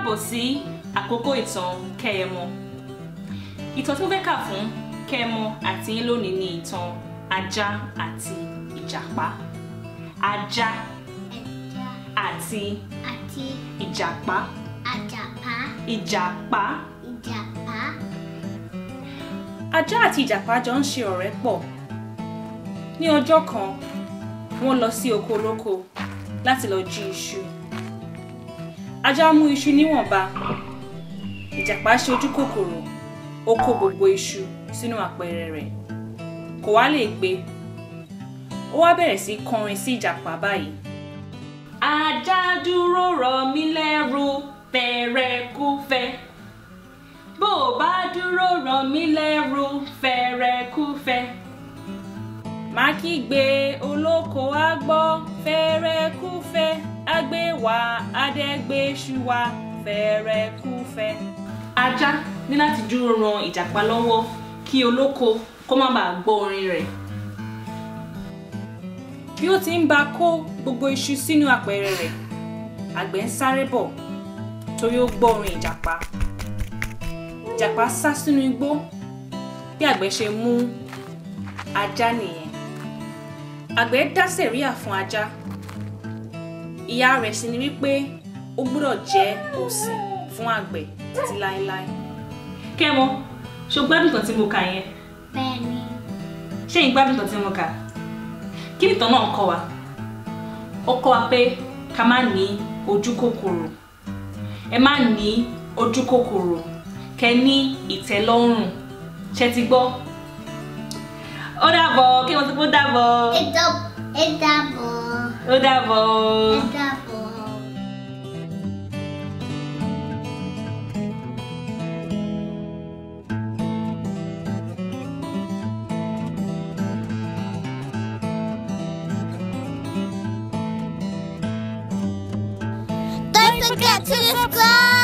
Káàbọ̀ sí àkókò ìtàn Kẹ́mọ. Ìtàn tí mo fẹ́ kà fún Kẹ́mọ àti yín lónìí ni ìtàn ajá àti ìjàpá. Ajá àti ìjàpá. Ìjàpá. Ìjàpá. Ajá àti ìjàpá jọ ń ṣe ọ̀rẹ́ pọ̀. Ní ọjọ́ kan, wọ́n lọ sí oko olóko láti lọ jí iṣu. Ajá mú iṣu níwọ̀nba. Ìjàpá ṣe ojú kòkòrò, ó kó gbogbo iṣu sínú apẹ̀rẹ̀ rẹ̀. Kò wá lè gbé. Ó wá bẹ̀rẹ̀ sí kọrin sí ìjàpá báyìí. Ajá dúró rọ̀ mí lẹ́rù fẹ̀rẹ̀kúfẹ̀. Bó o bá dúró rọ̀ mí lẹ́rù fẹ̀rẹ̀kúfẹ̀. Má kígbe olóko á gbọ́ fẹ̀rẹ̀kúfẹ̀. Àgbẹ̀ wá adẹ́gbẹ́ṣu wá fẹ̀rẹ̀kúfẹ̀. Ajá ní láti dúró ran ìjàpá lọ́wọ́ kí olóko kó má bàa gbọ́ orin rẹ̀. Bí ó ti ń bá kó gbogbo iṣu sínú apẹ̀rẹ̀ rẹ̀, àgbẹ̀ ń sáré bọ̀ torí ó gbọ́ orin ìjàpá. Ìjàpá sá sínú igbó bí àgbẹ̀ ṣe mú ajá nìyẹn. Àgbẹ̀ dá sẹ̀ríà fún ajá. Ìyà rẹ̀ sì ni wípé ó gbọ́dọ̀ jẹ́ òsìn fún àgbẹ̀ títí láéláé. Kẹ́mọ, ṣo gbádùn ìtàn tí mo kà yẹn? Bẹ́ẹ̀ni. Ṣé ìgbádùn gbádùn ìtàn tí mo kà? Kí ni ìtàn náà kọ́ wa? Ó kọ́ wa pé ká má ní ojú kòkòrò. Ẹ má ní ojú kòkòrò. Kẹ́ ní ìtẹ́lọ́rùn. Ṣé ti gbọ́? Ó dàbọ̀, kí wọ́n ti kó dàbọ̀. Ó dàbọ̀. Ó dàbọ̀. Ó dàbọ̀. Don't forget to subscribe!